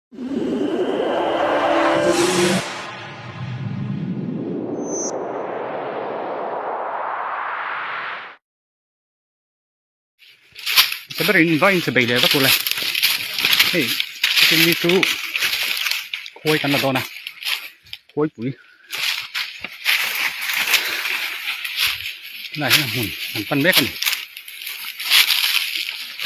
Ka ber in vai in che bei leh vak ule hei chutin mi chu khuai kan la dawn a khuai pui tunah hian hmun an pan mek a ni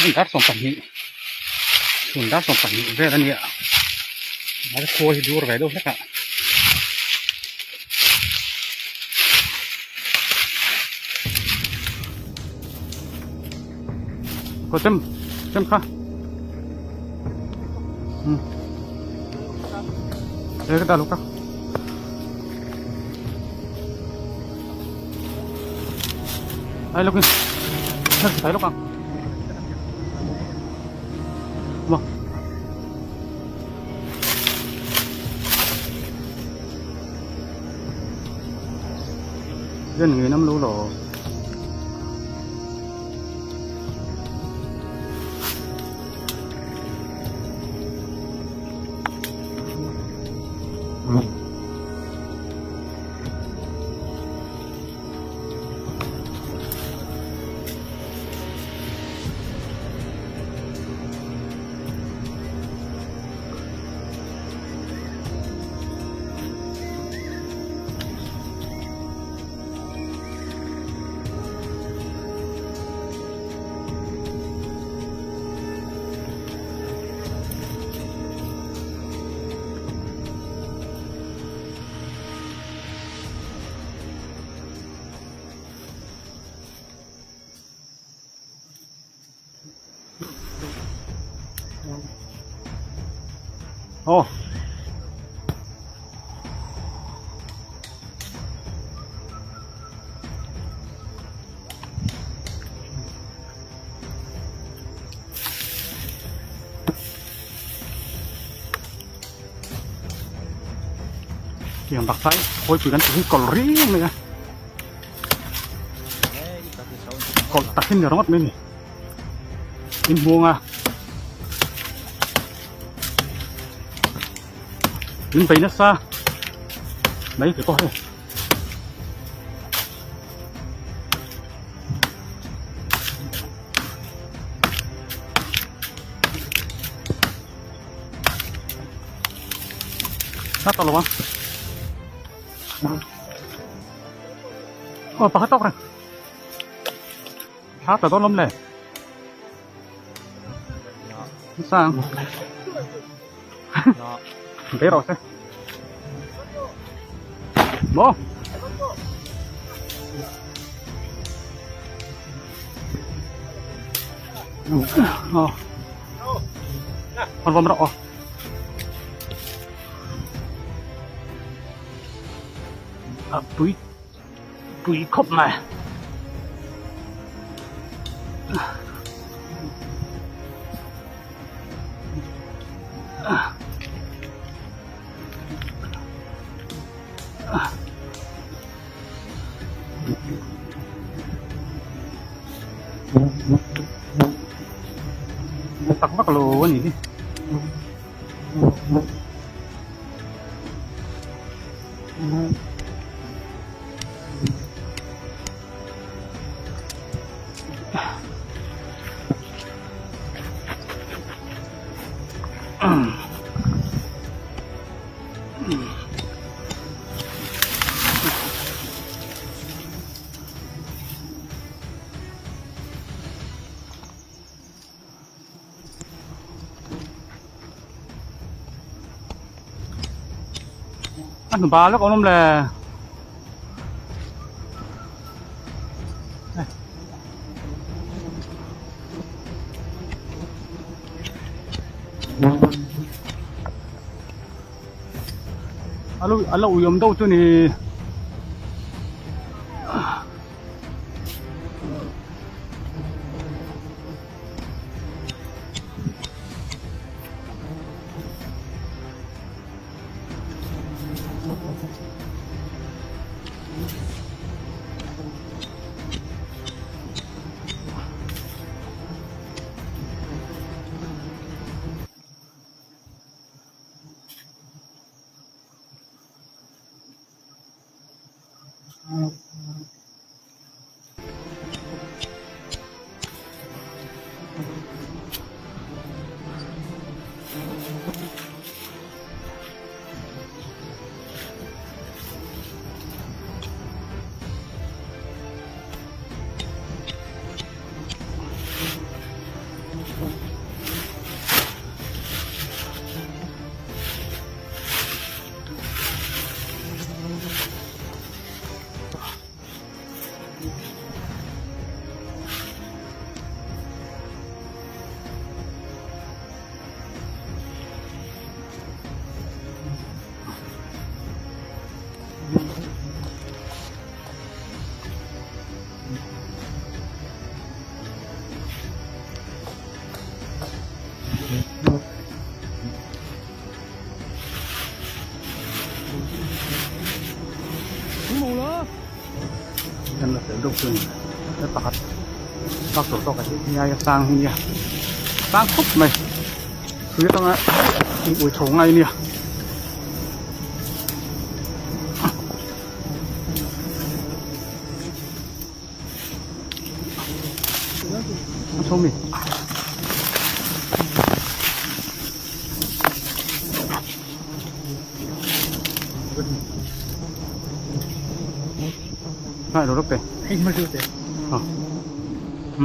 hei dar 12 chhun dar 12 vel a nia a khuai hi dur ve deuh hlek a. Có chấm chấm kha. Ừ. Đây cái ta lúc đó. Đây lúc đi. Thấy lúc không? Vâng. Dân người nắm lũ lộ. Aw. Tiang bak sai khawi pui kan tih hi kawlh riang mai a kawlh tak hi ni ringawt mai a ni in hmuang a min bei nasa mai te pawh hei. Sát tao luôn Ờ, pakhat tawk reng. Thla ta dawn lawm le. Sang. Bé rồi xe. Bố. Ờ. Con vòng rọ. A pui pui khawp mai. Tak vak lo a ni hi. A hnu bal vek awm awm le. A lo ui awm deuh chu ni. Kan la fel deuh chu a ni he pakhat bak tawh tawk a hi hei aia sang hi nia sang khawp mai hrui atanga in ui chho ngai nia. A chho mi. Lại đồ đốc kìa. Ờ. Ừ.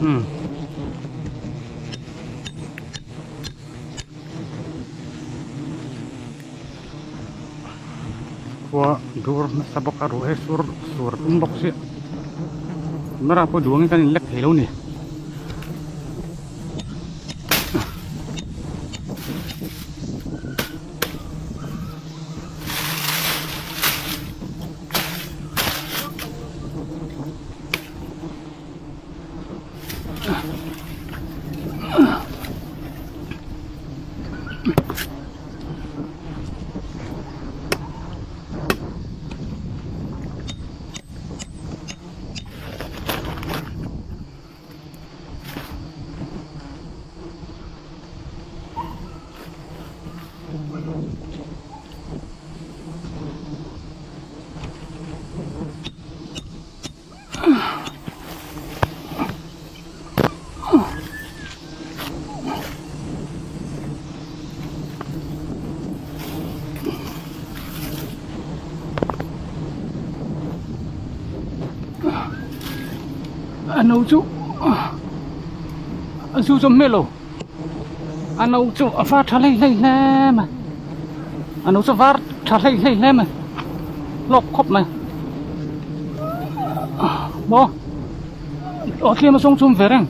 Hmm. Khua dur nasa bawk a ruah hi sur sur tum bawk si camera pawh duangin kan in lek thei lo ni. A no chu a zu zawm hmel lo a no chu a var tha hlei hlei hle mai a no chu a var tha hlei hlei hle mai hlawk khawp mai maw aw tlem a zawng chhum ve reng.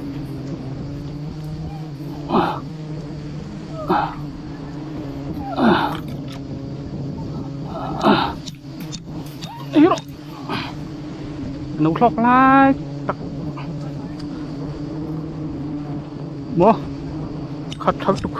No hlawk lai tak maw khat tha lutuk.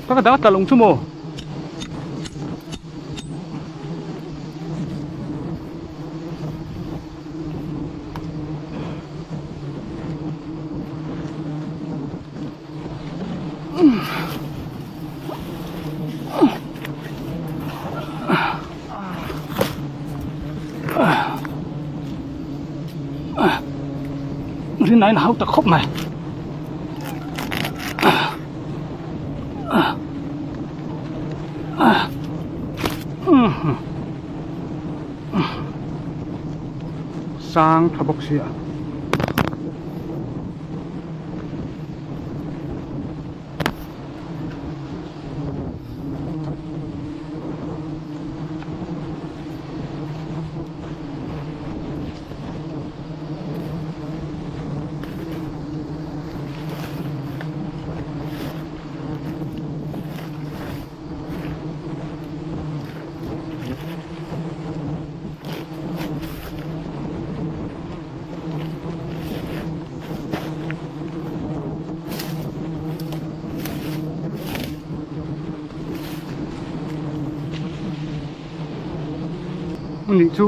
Ka dang a tla lung chu maw. Rinna in a hau ta khawp mai. sang tha bawk si a. Anih chu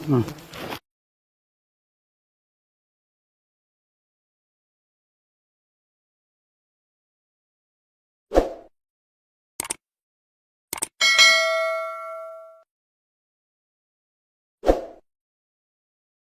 umm.